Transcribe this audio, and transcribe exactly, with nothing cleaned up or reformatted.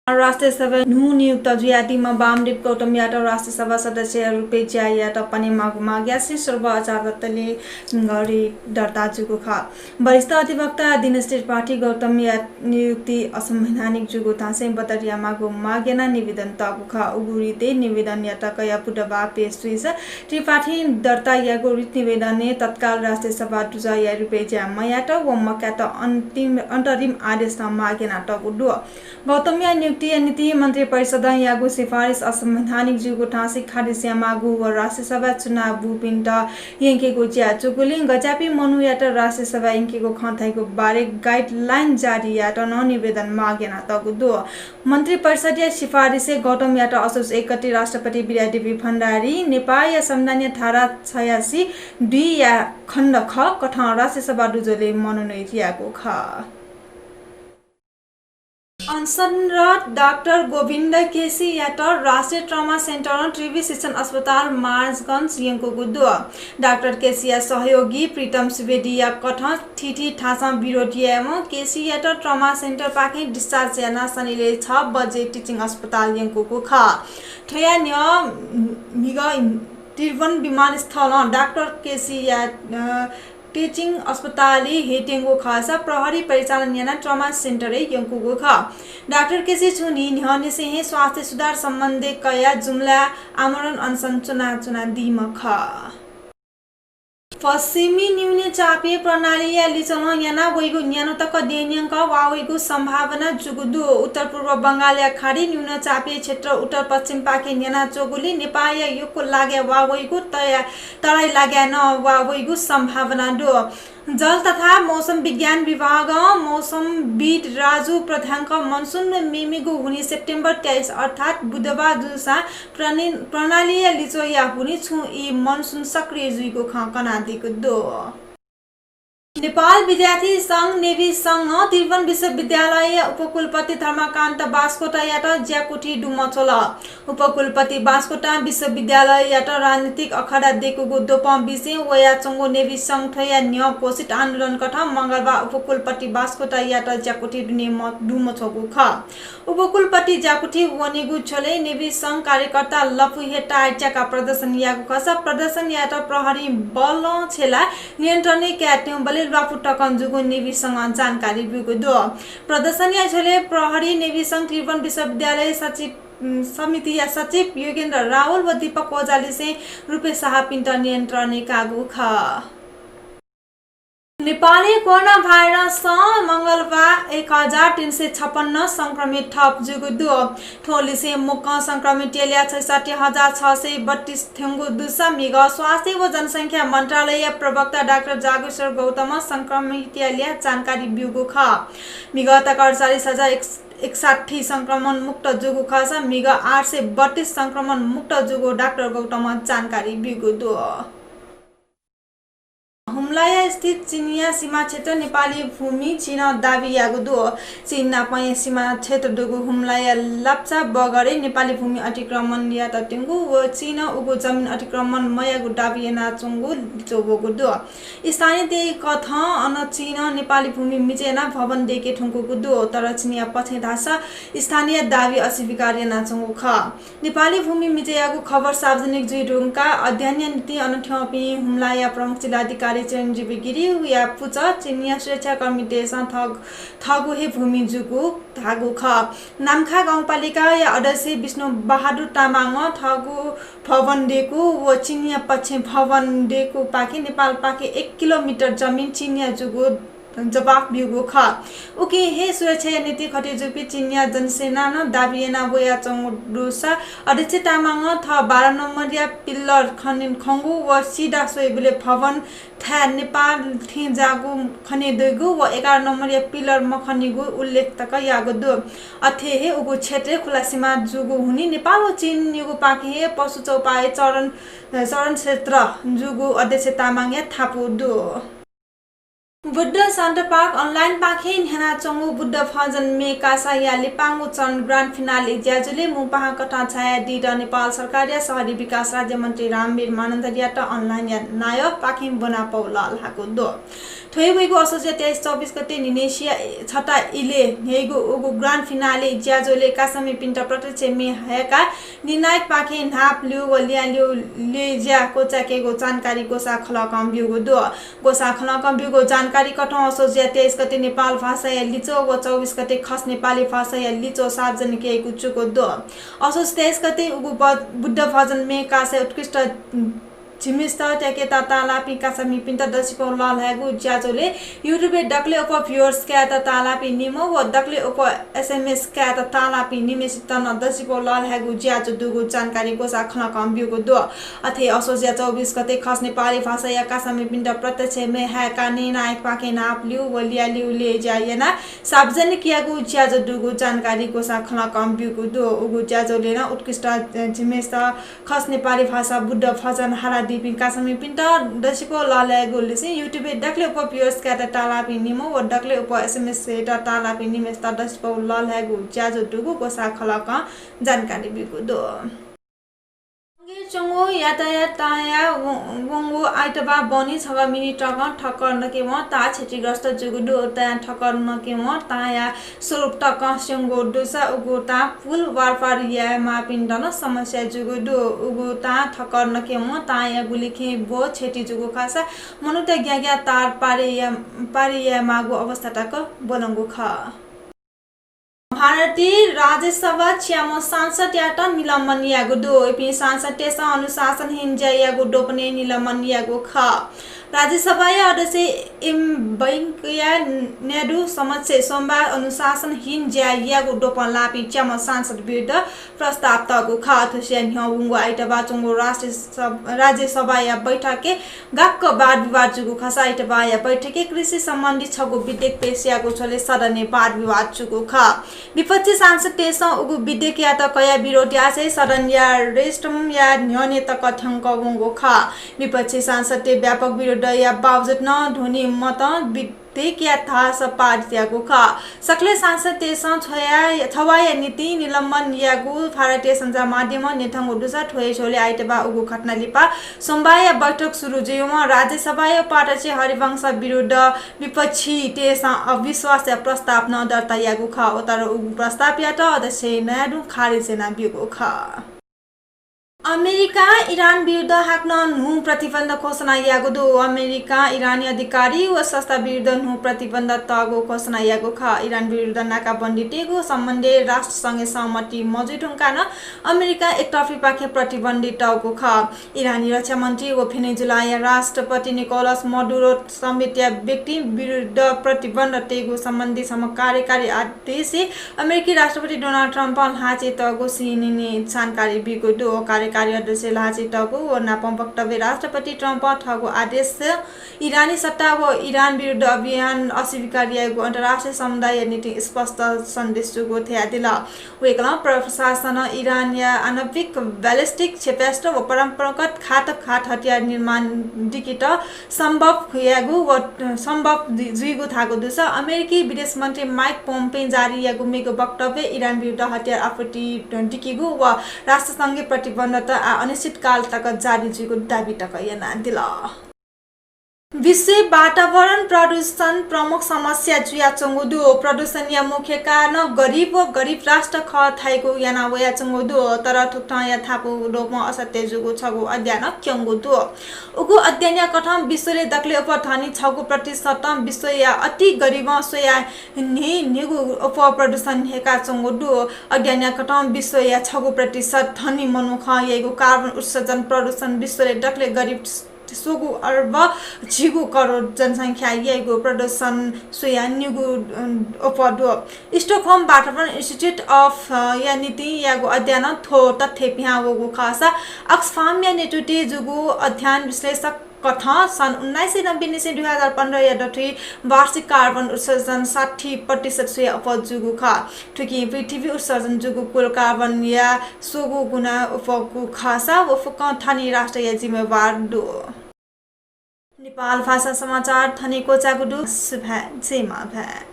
राष्ट्रिय सभाय् न्हू नियुक्त जुयादीम्ह वामदेव गौतमयात राष्ट्रिय सभा सदस्यया रूपय् ज्या यायेत पनेमाःगु माग यासें सर्वोच्च अदालतय् गरी दर्ता जूगु खः। वरिष्ठ अधिवक्ता दिनेश त्रिपाठी गौतमया नियुक्ति असंवैधानिक जूगु धासें बदर यायेमाःगु माग यानाः निवेदन तःगु खः। उगु रितय् निवेदन यात कयाः बुधबार पेश जुइसा त्रिपाठीं दर्ता याःगु रिट निवेदनय् तत्काल राष्ट्रिय सभा दुजःया रूपय् ज्या मयायेत व मकायेत अन्तिम, अन्तरिम आदेश नं माग यानातःगु दु। गौतमया नियुक्तिया निंतिं मन्त्रिपरिषदं याःगु सिफारिस असंवैधानिक जूगु धासें खारिज यायेमाःगु व राष्ट्रिय सभा चुनाव बूपिन्त यंकेगु ज्या जूगुलिं गज्याःपिं मनूयात राष्ट्रिय सभा यंकेगु खँ धइगु बारे गाइडलाइन जारी यायेत नं निवेदन माग यानातःगु दु। मन्त्रिपरिषदया सिफारिसय् गौतमयात असोज एक गते राष्ट्रपति विद्यादेवी भण्डारी नेपाःया संविधानया धारा छयासी दुईया खण्ड ख कथं राष्ट्रिय सभा दुजलय् मनोनयन याःगु खः। अनसनरत डाक्टर गोविन्द केसीयात राष्ट्रिय ट्रमा सेन्टरं त्रिवि शिक्षण अस्पताल महाराजगंज यंकूगु दु। डाक्टर केसीया सहयोगी प्रीतम सुवेदीया कथं थीथी थासं विरोध यायेवं केसीयात ट्रमा सेन्टरपाखें डिस्चार्ज यानाः शनिलय् छ बजे टिचिङ अस्पताल यंकूगु खः। थ्वया न्ह्यः म्हिगः त्रिभुवन विमानस्थलं डाक्टर केसीया, अ, टिचिङ अस्पतालय् हयेत्यंगु खःसा प्रहरी परिचालन यानाः ट्रमा सेन्टरय् यंकूगु खः। डाक्टर केसी छुं न्हि न्ह्यःनिसें हे स्वास्थ्य सुधार सम्बन्धी कयाः जुम्लाय् आमरण अनसन च्वनाच्वनादीम्ह खः। पश्चिमी न्यूनचापीय प्रणालीया लिचलं याना वइगु न्यान्हु तक देय्‌न्यंक वा वइगु सम्भावना जूगु दु। उत्तर पूर्व बंगालया खाडी न्यूनचापीय क्षेत्र उत्तर पश्चिमपाखे न्यानाच्वंगुलिं नेपाःया यक्व लागाय् वा वइगु तया-, तराई लागाय् नं वा वइगु सम्भावना दु। जल तथा मौसम विज्ञान विभागं मौसमविद् राजु प्रधानक मनसुन मेमेगु हुनिं सेप्टेम्बर तेइस अर्थात् बुधबार जूसां प्रनि-, प्रणालीया लिचःया हुनिं छुं ई मनसुन सक्रिय जुइगु खँ कनादीगु दु। नेपाल विद्यार्थी संघ नेविसंघं त्रिभुवन विश्वविद्यालयया उपकुलपति धर्मकान्त बास्कोटायात ज्याकुथि दुमछ्वल। उपकुलपति बास्कोटां विश्वविद्यालययात राजनीतिक अखडा दय्‌कूगु द्वपं बिसें वयाच्वंगु नेविसंघं थ्वया न्ह्यः घोषित आन्दोलनकथं मंगलबार उपकुलपति बास्कोटायात ज्याकुथि दुने म-, दुमछ्वःगु खः। उपकुलपति ज्याकुथि वनेगु झ्वलय् नेविसंघ कार्यकर्ता लँपु हे टायर च्याकाः प्रदर्शन याःगु खःसा प्रदर्शनयात प्रहरीं बलं छ्यलाः नियन्त्रणय् कायेत्यंबलय् ल्वापु तकं जूगु नेविसंघं जानकारी ब्यूगु दु। प्रदर्शनया झ्वलय् प्रहरीं नेविसंघ त्रिभुवन विश्वविद्यालय सचिव, उम्, समितिया सचिव योगेन्द्र रावल व दीपक ओझालिसें रुपेश शाहपिन्त नियन्त्रणय् काःगु खः। नेपालय् कोरोना भाइरसं मंगलबार एक हजार तीन सय छपन्न संक्रमित थप जूगु दु। थ्वलिसें मुक्कं संक्रमितया ल्याः छैसट्ठी हजार छ सय बत्तीस थ्यंगु दुसा म्हिगः स्वास्थ्य व जनसंख्या मन्त्रालयया प्रवक्ता डाक्टर जागेश्वर गौतमं संक्रमितया ल्याः जानकारी ब्यूगु खः। म्हिगः तक अठचालिस हजार एकसट्ठी संक्रमण मुक्त जूगु खःसा म्हिगः आठ सय बत्तीस संक्रमण मुक्त जूगु डाक्टर गौतमं जानकारी ब्यूगु दु। हुम्लाया स्थित चीनया सीमा क्षेत्र नेपाली भूमि चीनं दाबी याःगु दु। चीन नापं सीमा क्षेत्र दुगु हुम्लाया लाप्चा बगरय् नेपाली भूमि अतिक्रमण यात त्यंगु व चीनं उगु जमिन अतिक्रमण मयाःगु दाबी यानाच्वंगु लिच्वःगु दु। स्थानीयतय् कथं अन चीनं नेपाली भूमि मिचय् यानाः भवन दय्के धुंकूगु दु, तर चीनया पक्षं धाःसा स्थानीय दाबी अस्वीकार यानाच्वंगु खः। नेपाली भूमि मिचय् याःगु खबर सार्वजनिक जुइ धुंकाः अध्ययनया निंतिं अन थ्यंपिं हुम्लाया प्रमुख जिल्लाधिकारी चिरञ्जीवी गिरीया पुचः चीनया सुरक्षाकर्मीतय्सं थग-, थःगु हे भूमि जूगु धाःगु खः। नाम्खा गाउँपालिकाया अध्यक्ष विष्णु बहादुर तामाङं थःगु भवन दय्कू व चीनया पक्षं भवन दय्कूपाखें नेपालपाखें एक किलोमिटर जमिन चीनया जूगु जवाफ ब्यूगु खः। उकिं हे सुरक्षाया निंतिं खटे जूपिं चीनया जनसेनां नं दाबी याना वयाच्वंगु दुसा अध्यक्ष तामाङं थः बाह्र नम्बरया पिल्लर खने खंगु व सिधा स्वइबलय् भवन थाय् नेपाल थें जाःगु खने दइगु व एघार नम्बरया पिल्लर मखनीगु उल्लेख तक याःगु दु। अथे हे उगु क्षेत्रय् खुला सीमा जूगु हुनिं नेपाल व चीन निगूपाखें हे पशु चौपाया चरण, चरण क्षेत्र जूगु अध्यक्ष तामाङया धापू दु। बुद्ध शान्ति पार्क online पाखें न्ह्यानाच्वंगु बुद्ध भजन म्ये कासाया लिपांगु चरण grand finale ज्याझ्वलय् मू पाहां कथं झायादीत नेपाल सरकारया शहरी विकास राज्यमन्त्री रामवीर मानन्धरयात online या नायः पाखें ब्वनापौ लःल्हाःगु दु। थ्व हे वइगु असोजया तेइस चौबिस गते निनेसिया छता इलय् न्ह्याइगु उगु grand finale ज्याझ्वलय् कासामिपिन्त प्रत्यक्ष म्ये हयेकाः निर्णायक पाखें न्हापा ल्यू व ल्याः ल्यू ल्याः ज्या क्वचायेकेगु जानकारी ग्वसाः खलकं ब्यूगु दु। ग्वसाः खलकं ब्यूगु जानकारी कथं असोजया तेइस गते नेपाल भाषाया लिच्वः व चौबिस गते खस नेपाली भाषाया लिच्वः सार्वजनिक याइगु जूगु दु। असोज तेइस गते उगु ब-, बुद्ध भजन म्ये कासाय् उत्कृष्ट झिम्हेसित त्याकेत ताःलाःपिं कासामिपिन्त दसिपौ लःल्हायेगु ज्याझ्वलय् YouTube-य् दकलय् अप्वः viewers कायेत ताःलाःपिं निम्ह व दकलय् अप्वः S M S कायेत ताःलाःपिं निम्हेसित नं दसिपौ लःल्हायेगु ज्याझ्वः दुगु जानकारी ग्वसाः खलकं ब्यूगु दु। अथे असोजया चौबिस गते खस नेपाली भाषाया कासामिपिन्त प्रत्यक्ष म्ये हयेकाः निर्णायक पाखें न्हापा ल्यू व ल्याः ल्यू ल्याः ज्या यानाः सार्वजनिक याःगु ज्याझ्वः दुगु जानकारी ग्वसाः खलकं ब्यूगु दु। उगु ज्याझ्वलय् नं उत्कृष्ट झिम्हेसित खस नेपाली भाषा बुद्ध भजन हालादीपिं कासामिपिन्त दसिपौ लःल्हायेगु लिसें YouTube-य् दकलय् अप्वः viewers कायेत ताःलाःपिं निम्ह व दकलय् अप्वः S M S यायेत ताःलाःपिं निम्हेसित दसिपौ लःल्हायेगु ज्याझ्वः दुगु ग्वसाः खलकं जानकारी ब्यूगु दु। च्वंगु यातायात ताःया व-, वंगु आइतबाः बहनी छगः मिनी ट्रकं ठक्कर नकेवं ताः क्षतिग्रस्त जूगु दु। ताः ठक्कर नकेवं ताःया स्वरूप तकं स्यंगु दुसा उगु ताः पुल वारपार यायेमाःपिन्त नं समस्या जूगु दु। उगु ताः ठक्कर नकेवं ताःया गुलिखें ब्व क्षति जूगु खःसा मनूत ग्याग्याः तार पारे या-, पारे यायेमाःगु अवस्था तक ब्वलंगु खः। भारतीय राज्यसभा च्याम्ह सांसदयात निलम्बन याःगु दु। इपिं सांसदतय्सं अनुशासनहीन ज्या याःगु द्वपनय् निलम्बन याःगु खः। राज्यसभाया अध्यक्ष एम वेंकैया नायडु समक्ष सोमबार अनुशासनहीन ज्या याःगु द्वपं लाःपिं च्याम्ह सांसद विरुद्ध प्रस्ताव तःगु खः। थुसिया न्ह्यः वंगु आइतबाः च्वंगु राष्ट्रिय सभ-, राज्यसभाया बैठकय् गाक्क वादविवाद जूगु खःसा आइतबाःया बैठकय् कृषि सम्बन्धी छगू विधेयक पेश याःगु झ्वलय् सदनय् वादविवाद जूगु खः। विपक्षी सांसदतय्सं उगु विधेयकयात कयाः विरोध यासें सदनया restroom-या न्ह्यःने तक थ्यंक वंगु खः। विपक्षी सांसदतय् व्यापक विरोधया बावजुद नं ध्वनि मतं वि-, विधेयकया ध्वास पारित याःगु खः। सकलें सांसदतय्सं छ्वया-, छवाःया निंतिं निलम्बन याःगु भारतीय सञ्चार माध्यमं न्ह्यथंगु दुसा थ्व हे झ्वलय् आइतबाः उगु घटना लिपा सोमबाःया बैठक सुरु जुइवं राज्यसभाया उपाध्यक्ष हरिवंश विरुद्ध विपक्षीतय्सं अविश्वासया प्रस्ताव नं दर्ता याःगु खः। तर उगु प्रस्तावयात अध्यक्ष नायडुं खारिज यानाब्यूगु खः। अमेरिकां इरान विरुद्ध हाकनं न्हू प्रतिबन्ध घोषणा याःगु दु। अमेरिकां इरानी अधिकारी व संस्था विरुद्ध न्हू प्रतिबन्ध तःगु घोषणा याःगु खः। इरान विरुद्ध नाकाबन्दी तयेगु सम्बन्धय् राष्ट्रसंघया सहमति मजुइ धुंकाः नं अमेरिकां एकतर्फीपाखें प्रतिबन्ध तःगु खः। इरानी रक्षामन्त्री व भेनेजुलाया राष्ट्रपति निकोलस मदुरो समेतया व्यक्ति विरुद्ध प्रतिबन्ध तयेगु सम्बन्धी छम्ह कार्यकारी आदेशय् अमेरिकी राष्ट्रपति डोनाल्ड ट्रम्पं ल्हाःचितःगु सीएनएनय् जानकारी ब्यूगु दु। कार्यकारी आदेशय् ल्हाःचितःगु व नापं वक्तव्यय् राष्ट्रपति ट्रम्पं थःगु आदेशं इरानी सत्ता व इरान विरुद्ध अभियान अस्वीकार यायेगु अन्तर्राष्ट्रिय समुदायया निंतिं स्पष्ट सन्देश जूगु धयादिल। वय्कलं प्रशासनं इरानया आणविक, ballistic क्षेपणास्त्र व परम्परागत घातक घात हतियार निर्माण दिकेत सम्भव याःगु व सम्भव जुइगु धाःगु दुसा अमेरिकी विदेश मन्त्री माइक पोम्पेओं जारी याःगु मेगु वक्तव्यय् इरान विरुद्ध हतियार आपूर्ति दिकेगु व राष्ट्रसंघीय प्रतिबन्धता आः अनिश्चितकाल तक जारी जुइगु दाबी तक यानादिल। विश्वय् वातावरण प्रदूषण प्रमुख समस्या जुयाच्वंगु दु। प्रदूषणया मुख्य कारण गरिब व गरिब राष्ट्र खः धाइगु याना वयाच्वंगु दु। तर थुकथं याथापूर्वक असत्य जूगु छगू अध्ययनं क्यंगु दु। उगु अध्ययनया कथं विश्वय् दकलय् अप्वः धनी छगू प्रतिशतं विश्वया अति गरिबं स्वयाः न्हय् न्हय्गू अप्वः प्रदूषण न्ह्याकाच्वंगु दु। अध्ययनया कथं विश्वया छगू प्रतिशत धनी मनुखं याइगु कार्बन उत्सर्जन प्रदूषण विश्वय् दकलय् गरिब स्वंगू अर्ब झिगू करोड जनसंख्या याइगु प्रदूषण स्वयाः न्हय्गू, अं, अप्वः दु। Stockholm वातावरण Institute of, अ, या निंतिं याःगु अध्ययनं थ्व तथ्य पिहां वःगु खःसा Oxfam या नेतृत्वय् जूगु अध्ययन विश्लेषक कथं सन् उन्नाइस सय नब्बे निसें दुई हजार पन्ध्र या दथुइ वार्षिक कार्बन उत्सर्जन साठी प्रतिशत स्वयाः अप्वः जूगु खः। थुकिं पृथ्वी उत्सर्जन जूगु कुल कार्बनया स्वंगू गुणा अप्वःगु खःसा व फुक्कं धनी राष्ट्रया जिम्मेवार दु। नेपाल भाषा समाचार थन हे क्वचाःगु दु। सुभाय्, जय मांभाय्।